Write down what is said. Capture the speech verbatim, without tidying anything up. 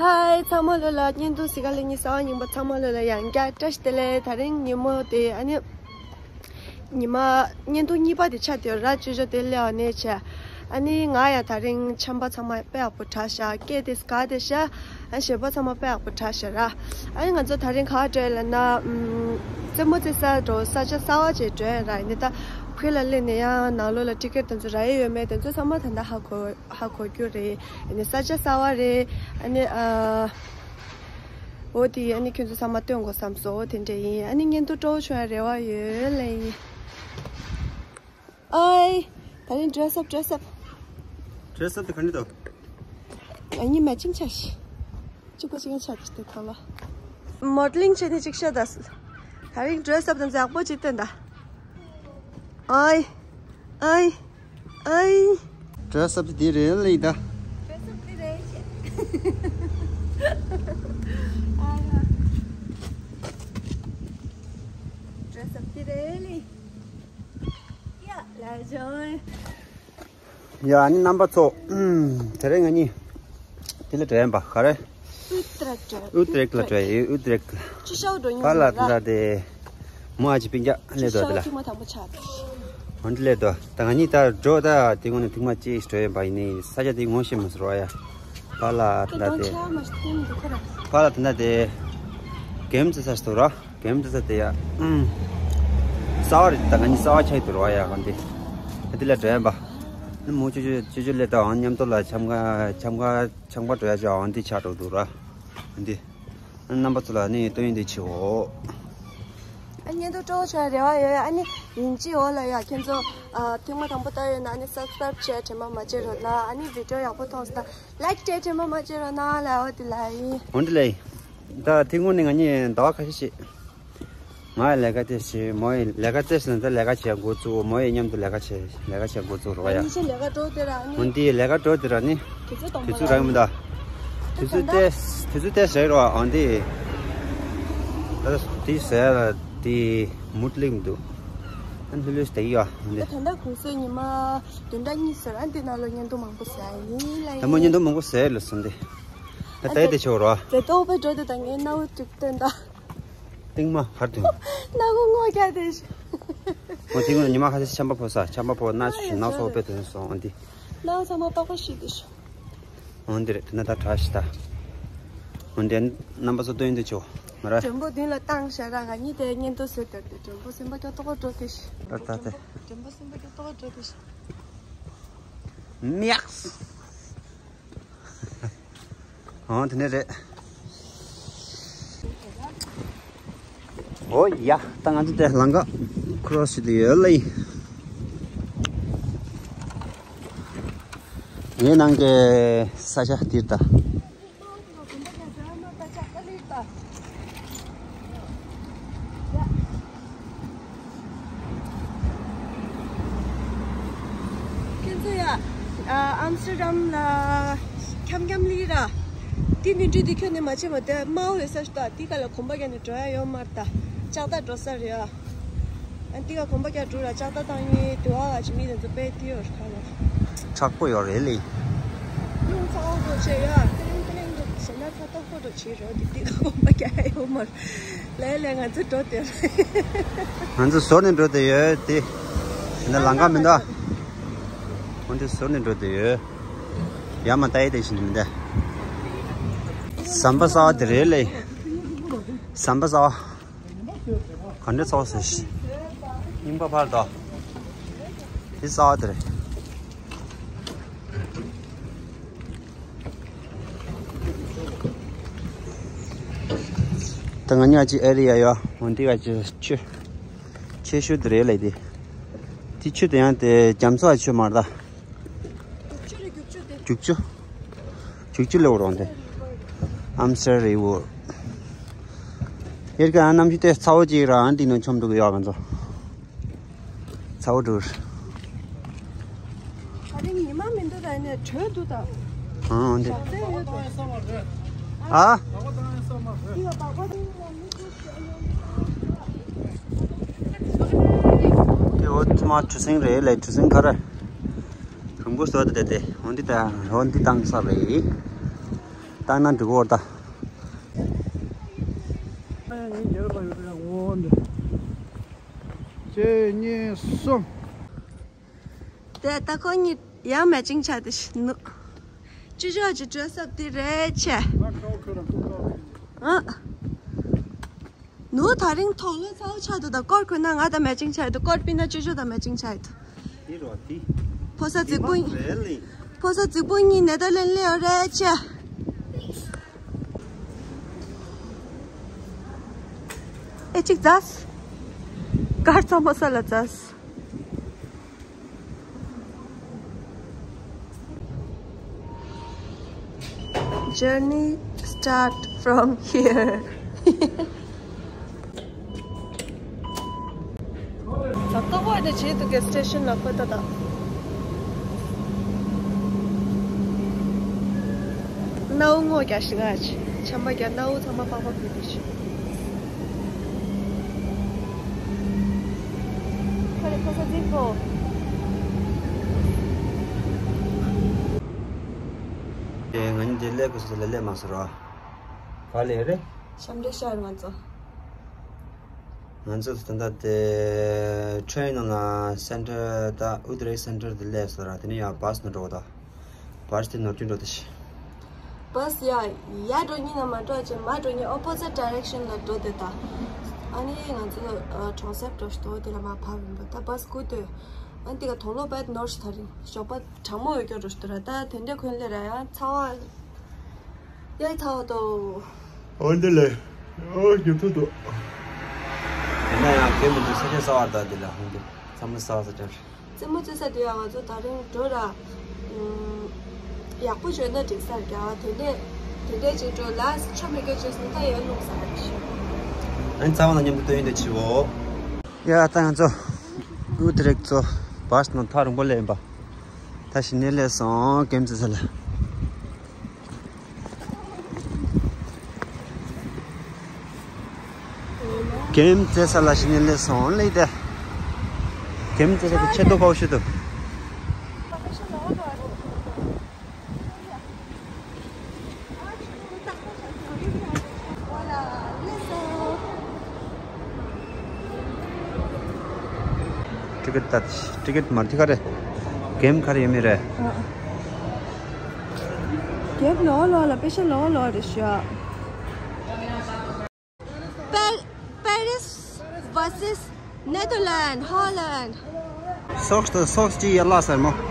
ཧའི། ཚང་མ་ལོ་ལ་བརྙན་ཐུང་གཟིགས་ག་ལེ་ཉི་ཟ་བ་ཉིན་པ་ཚང་མ་ལོ་ལ་ཡང་བསྐྱར་བཀྲ་ཤིས་བདེ་ལེགས། ད་རིང་ཉིན་མོ་དེ་ཨ་ནི་ཉི་མ་བརྙན་ཐུང་གཉིས་པ་དེ་ཆགས་བསྡད་ཡོད་ར། ཅོ་ཅོ་དེ་སླེབས་པ་ནས་བྱས། ཨ་ནི་ང་ཡང་ད་རིང་ཆམ་པ་ཚང་མ་དཔེ་ཡག་པོ་དྲག་ཤག་སྐད་དེ་དགའ་བསྡད་ཤག་ཨ་ཞེ་པོ་ཚང་མ་དཔེ་ཡག་པོ་དྲག་ཤག་ར། ཨ་ནི་ང་ཚོ་ད་རིང་ག་པར་འགྲོ་ཡ་ལབ་ན། ཨམ། རྩེད་མོ་རྩེ་ས་འགྲོ་ས་ཆ་གསར་པ་ཅིག་འགྲོ་ཡ་ར། ཨ་ནི་ད་ཕུག་ལ་སླེབས་ནས་ཡང་ནང་ལོགས་ལ་ཊི་ཀེཊ་དེ་ཚོ་རག་ཡས་ཡོད་མེད་དེ་ཚོ་ཚང་མ་ད་ལྟ་ཧ་གོ་ཧ་གོ་རྒྱུ་རེད། ཨ་ནི་ས་ཆ་གསར་པ་རེད། ཨ་ནི་ཨ། འོ་དེ་ཨ་ནི་ཁྱོད་ཚོ་ཚང་མ་སྟོན་དགོས་བསམ་སོང་། འོ་དེ་འདྲ་ཡིན། ཨ་ནི་བརྙན་ཐུང་སྤྲོ་བོ་བྱུང་ཡ་རེ་བ་ཡོད་ལེ། ཨའི། ད་རིང་ཌི་རེ་སི་ཨབ། ཌི་རེ་སི་ཨབ། ཌི་རེ་སི་ཨབ་དེ་ག་འདྲ་འདུག་ང་གཉིས་མེ་ཅིང་ཆགས་ཤིག་གཅིག་པ་གཅིག་རྐྱང་ཆགས་ཏེ་ཐང་ལ། མོ་ཌེ་ལིང་བྱས་ནས་གཅིག་ཤོད་ད། ད་རིང་ཌི་རེ་སི་ཨབ་དང་མཛའ་པོ་གཅིག་སྟོན་ད། ཨའི། ཨའི། ཨའི། ཌི་རེ་སི་ཨབ་དེ་རེད་ལེ་ད། ཌི་རེ་སི་ཨབ་དེ་རེད་ཤག་ཨ་ཡ། ཌི་རེ་སི་ཨབ་དེ་རེད་ལེ། ཡ་ལ་ཇོ། ཡ་ཨ་ནི་རྣམ་པ་ཚོ། ཨུམ། དེ་རིང་ང་གཉིས་དེ་ལ་འགྲོ་ཡིན་པ། ག་རེ། ཨུ་ཏྲ་ཀྲ། ཨུ་ཏྲ་ཀྲ་འགྲོ་ཡིན། ཨུ་ཏྲ་ཀྲ། ཅི་ཤའོ་འགྲོ་མྱོང་པཱ་ལགས་ཡོད་ད་ལ། དེ་མོ་ཨ་ཅི་པིན་ཀྱག་སླེབས་འདུག་དེ་ལ། ཅི་ཤའོ་ཐིག་མ་དང་པོ་ཆགས་འདུག་འོན་ཏེ་སླེབས་འདུག་ད་ང་གཉིས་ད་འགྲོ་ད་དེ་ངོ་ནས་ཐིག་མ་ཅིག་འགྲོ་ཡིན་པ་ཡིན་ནི། ས་ཆ་དེ་ངོ་ཤེས་མ་སོང་ར་ཡ། པཱ་ལགས་ད་ལྟ་དེ། པཱ་ལགས་ད་ལྟ་དེ་གེམ་རྩེ་ས་ཞིག་འདུག་ར། གེམ་རྩེ་ས་དེ་ཡ། ཨུམ། གསར་པ་རེད། ད་ང་གཉིས་གསར་པ་ཆགས་འདུག་ར་ཡ། གང་དེ་དེ་ལ་འགྲོ་ཡིན་པ། ནི་མོ་ཅོ་ཅོ་ཅོ་ཅོ་སླེབས་ད། འོ་མཉམ་དུ་ལ་འཆམ་ག་འཆམ་ག་འཆམ་ག་འགྲོ་ཡ་ཅིག་འོ་འདི་ཆགས་འགྲོ་འདུག་ར། འདི། རྣམ་པ་ཚོ་ལ་ནི་སྟོན་འདི་ཆེའོ། ཨ་ནི་བརྙན་ཐུང་སྤྲོ་བོ་བྱུང་ཡ་རེ་བ་ཡོད། ཨ་ནི་ཡིན་གཅིག་འོ་ལ་ཡ། ཁྱེད་ཚོ་ཨ་ཐེངས་མ་དང་པོ་ལྟ་ཡོད་ན་ཨ་ནི་སབ་སི་ཀ་རེབ་བྱས་དྲན་པ་མ་བརྗེད་རོགས་གནང་། ཨ་ནི་བི་ཌི་ཡོ་ཡག་པོ་མཐོང་སོང་ན་ལའིཀ་བྱས་དྲན་པ་མ་བརྗེད་རོགས་གནང་ལབ་འོ་དེ་ལ་ཡིན། འོ་འདི་ལ་ཡིན། ད་ཐེངས་མ་ནི་ང་གཉིས་ཟླ་བ་ཁ་ཤས་ཤིག་ང་ཡི་ལས་ཀ་དེ་བྱེད། མོ་ཡི་ལས་ཀ་དེ་བྱེད་ན་ད་ལས་ཀ་བྱེད་འགོ་བཙུགས། མོ་ཡི་མཉམ་དུ་ལས་ཀ་བྱེད། ལས་ཀ་བྱེད་འགོ་བཙུགས་རོགས་ཡ། ཨ་ནི་ལས་ཀ་འགྲོ་དེ་ར་ཨ་ནི། འོན་ཏེ་ལས་ཀ་འགྲོ་དེ་ར་ནི། དུས་ཚོད་དུས་ཚོད་རག་མི་འདུག་དུས་ཚོད་ཏེ་དུས་ཚོད་ཏེ་ཟེར་རོགས། འོན་ཏེ་ད་དེ་ཟེར་ལ་དེ་མུ་མཐུད་ལེགས་མི་འདུག་ཨ་ནི་ལྷོད་ལྷོད་བསྡད་ཡོད། འོན་ཏེ་ད་ད་ལྟ་གུང་སེང་ཉི་མ་བདུན་ཕྲག་གཉིས་ཟེར། ཨ་ནི་དེ་ནང་ལོ་བརྙན་ཐུང་མང་པོ་ཟེར་ཡིན་ལ་ད་མོ་ཡིན། བརྙན་ཐུང་མང་པོ་ཟེར་ལ་སོང་སྟེ། ད་ལྟ་དེ་ཆོག་རོགས། དེ་ཏོག་པའི་འགྲོ་དེ་ད་ངའི་སྣ་བུ་དྲུག་སྟོན་ད། སྟེང་མ་ཧར་དུ། སྣ་ཁུག་ངོ་རྒྱག་དེ་ཤི། ཁོང་སྟེང་མ་ཉི་མ་ཁ་ཤས་ཆམ་པ་ཕོ་ས། ཆམ་པ་ཕོ་སྣ་ཆུ་ཞིག་སྣ་ཚོགས་པའི་དོན་སོང་འོན་ཏེ། སྣ་ཚང་མ་པགས་པ་ཤི་དེ་ཤི། འོན་ཏེ་རེད་དེ་ན་ད་དྲག་ཤི་ད། འོན་ཏེ་རྣམ་པ་ཚོ་སྟོན་དུ་ཆོག་མ་ར། མགྲོན་པོ་མདུན་ལ་བཏང་བཞག་ར། ང་གཉིས་དེ་བརྙན་ཐུང་བཟོས་དེར་དེ་མགྲོན་པོ་སེམས་པ་སྐྱོ་ཏོག་ཏོག་དེ་ཤི། ད་ད་དེ། མགྲོན་པོ་སེམས་པ་སྐྱོ་ཏོག་ཏོག་དེ་ཤི། མེགས། འོ་དེ་ནས་རེད། འོ་ཡ། ད་ང་ཚོ་དེ་ལམ་ཁ་ཁོ་རོ་སི་དུ་ཡོད་ལེ། ངའི་ནང་གི་ས་ཆ་དེར་ད། ཁྱེད་ཚོ་ཡ། ཨམ་སི་ཊར་ཌམ་ལ་འཁྱམ་འཁྱམ་ལི་ར། དེ་མི་འགྲུལ་དེ་ཁྱོན་ནས་མ་བྱེད་མ་དེ་དམའ་བོ་ཡོད་ས་ཞིག་ད། དེ་ག་ལ་གོམ་པ་རྒྱག་ནས་འགྲོ་ཡ་ཡོད་མ་རེད་ད། ལྕགས་རྟ་འགྲོ་ས་རེད་ཨ། ཨ་དེ་ག་གོམ་པ་རྒྱག་འགྲོ་ར་ལྕགས་རྟ་བཏང་ཡིན་དུ་ཨ་ཅི་མི་དེ་ཚོ་དཔེ་དེ་ཡོད་ར་ཁ་ལ། དྲག་པོ་ཡོད་རེད་ལེ། རླུང་ཚ་བོ་འགྲོ་བྱེད་ཡ། ཏིང་ཏིང་འགྲོ་བྱེད་ན་ཁ་ཏོག་ཁོ་འགྲོ་བྱེད་རོ་དེ་དེ་ག་གོམ་པ་རྒྱག་ཡ་ཡོད་མ་རེད། ལས་ལས་ང་ཚོ་འགྲོ་དེ་རེད། ང་ཚོ་ཟོར་ནས་འགྲོ་དེ་ཡོད་དེ། དེ་ན་ལམ་ཁ་མི་འདུག་ཨ། འོན་ཏེ་ཟོར་ནས་འགྲོ་དེ་ཡོད། ཡ་མ་ལྟ་ཡི་དེ་བཞིན་མི་འདུག་ཟམ་པ་གསར་བ་དེ་རེད་ལེ། ཟམ་པ་གསར་བ། ག་འདྲ་ཚོགས་ཟེར་ཤི། རྙིང་པ་ཕར་དོ། དེ་གསར་བ་དེ་རེད། ད་ང་གཉིས་ཀྱི་ཨེ་རི་ཡ་ཡོད། འོན་ཏེ་ང་ཚོ་ཆུ། ཆེ་ཤོས་དེ་རེད་ལེ་དེ། དེ་ཆུ་དེ་ཡང་དེ་རྒྱ་མཚོ་ཆུ་མ་རེད་ད། རྒྱུག་ཆུ་རེད་རྒྱུག་ཆུ་དེ། རྒྱུག་ཆུ། རྒྱུག་ཆུ་ལེ་འོ་རོང་དེ། ཨམ་སེར་རི་ཝར། ཡར་ག་གནམ་གཤིས་དེ་ཚ་བོ་ཅིག་ར་ཨ་འདི་ནང་མཆོང་འདུག་ཡོད་ང་ཚོ། ཚ་བོ་འདུག་ད་རིང་ཉི་མ་མི་འདུག་ད་ནས་དྲོད་འདུག་ད། ཨང་འདི། ཞག་རྩེ་ཡོད་ད། ཨ། འདི་ལ་པགས་པ་འདི་ལ་མི་ཐུག་ཞེས་ཡོང་གི་ད། དེ་འོ་ཐུ་མ་གྲུ་གཟིངས་རེད་ལེ། གྲུ་གཟིངས་ག་རེ། རུམ་གོ་སོ་དེ་དེ་འོ་འདི་ད་འོ་འདི་བཏང་ས་རེད། བཏང་ན་འགྲིག་གོ་ད། གཅིག་གཉིས་གསུམ། དེ་ད་ཁོ་གཉིས་ཡང་མེ་ཅིང་ཆགས་དེ་ནུ། ཅི་ཅོག་ཅི་ཅོག་སབ་དེ་རེད་ཆེ། ཨ། ནུ་ད་རིང་ཐོག་ལོ་ཚ་བོ་ཆགས་འདུག་ད་སྐོར་ཁོ་ན་ང་ད་མེ་ཅིང་ཆགས་འདུག་སྐོར་པི་ན་ཅི་ཅོག་ད་མེ་ཅིང་ཆགས་འདུག་དེ་རོ་དེ། ཕོ་ས་རྫིག་པོ། དེ་མ་རེད་ལེ། ཕོ་ས་རྫིག་པོ་གཉིས་ནེ་ཐར་ལེན་སླེབས་ཡོད་རེད་ཆེ། ཨེ་ཅིག་ཛས། དཀར་ཚང་མ་ས་ལ་ཛས། Journey start from here. ད་ལྟ་བོད་དེ་བྱེད་དུ་གེ་སི་ཊེ་ཤན་ལ་ཁོ་ད་ད། སྣའུ་ངོ་རྒྱ་ཞིག་ང་ཆམ་པ་རྒྱ་སྣའུ་ཚང་མ་པག་པག་ཕུལ་དུ་ཞིག་ཁ་ལེ་ཁ་ས་ཛིན་ཕོ། དེ་ང་གཉིས་དེ་ལས་ཁུ་སི་ལ་ལས་མ་སོ་ར། ག་ལས་རེད། ཞབས་འདྲེན་ཤར་ང་ཚོ། ང་ཚོ་ད་ལྟ་དེ་ཊེ་རེན་ནང་ལ་སེན་ཊར་ད་ཨུ་ཏི་རའི་སེན་ཊར་དེ་སླེབས་སོང་ར། དེ་ནས་ཡང་བཱ་སི་ནང་འགྲོ་ད། བཱ་སི་དེ་ནོར་རྒྱུན་འགྲོ་ད་ཤི། བཱ་སི་ཡ་ཡར་འགྲོ་སྙིང་ན་མ་འགྲོ་ཅེ་མར་འགྲོ་སྙིང་ཨོ་པོ་ཛིཊ་ཌའི་རེག་ཤན་ལ་འགྲོ་དེ་ད། ཨ་ནི་ང་ཚོ་གྲོང་གསེབ་འགྲོ་ཤི་དོ་དེ་ལ་མ་བབས་ཡིན་པ་ད་བཱ་སི་སྐུ་དོད། ཨ་ནི་དེ་ག་དོང་ལོ་བད་ནོར་ཤི་ད་རིང་ཞོགས་པ་གྲང་མོ་ཡོད་སྐྱོ་འགྲོ་ཤི་དོ་ར་ད་དེ་འདྲས་ཁོན་ལེ་ར་ཡ་ཚ་བ། ཡ་ཚ་བ་དོ། ཨོ་འདི་ལེ། ཨོ་རྒྱུ་ཐུག་དོ། དེ་ན་ཡང་གེ་མི་འདུག་ས་ཆ་ས་བར་ད་དེ་ལ་ཧང་དེ་ཚང་མ་ས་བ་ས་ཆ་རེད། རྩེད་མོ་རྩེ་ས་དེ་ཡང་ང་ཚོ་ད་རིང་འགྲོ་ར། ཡག་པོ་བྱོས་ན་འགྲིག་ས་རྒྱ་དེ་འདྲས་དེ་འདྲས་ཅིག་འགྲོ་ལ་ཆོ་མེད་སྐད་ཅོས་ནི་ད་ཡོད་ལུང་ས་རེད། ཨན་ཚ་བ་ན་མཉམ་དུ་སྟོན་ཡིན་དེ་ཆི་བོ། ཡ་ད་ང་ཚོ་ཨུ་ཏི་རེག་ཚོ་བཱ་སི་ནང་ཐག་རིང་པོ་སླེབས་ཡིན་པ། ད་ཤི་ནས་སླེབས་སོང་གེམ་རྩེ་ས་ལ། གེམ་རྩེ་ས་ལ་ཤི་ནས་སླེབས་སོང་ལེ་དེ། གེམ་རྩེ་ས་དེ་ཆེ་ཏོ་ཁའོ་ཤི་ཏོ། ཊི་ཀེ་ཊི་ད་ཊི་ཀེ་ཊི་མ་ཐི་ག་རེ། གེམ་ག་རེ་ཡོད་མེད་རེད། གེམ་ལོ་ལོ་ལ་པེ་ཤ་ལོ་ལོ་རེ་ཤ། པེ་རིས་བར་སེ་སི་ནེ་ཐར་ལེན་ཌི་ཧོ་ལེན་ཌི། སོགས་དང་སོགས་ཀྱི་ཡར་ལ་སར་མོ།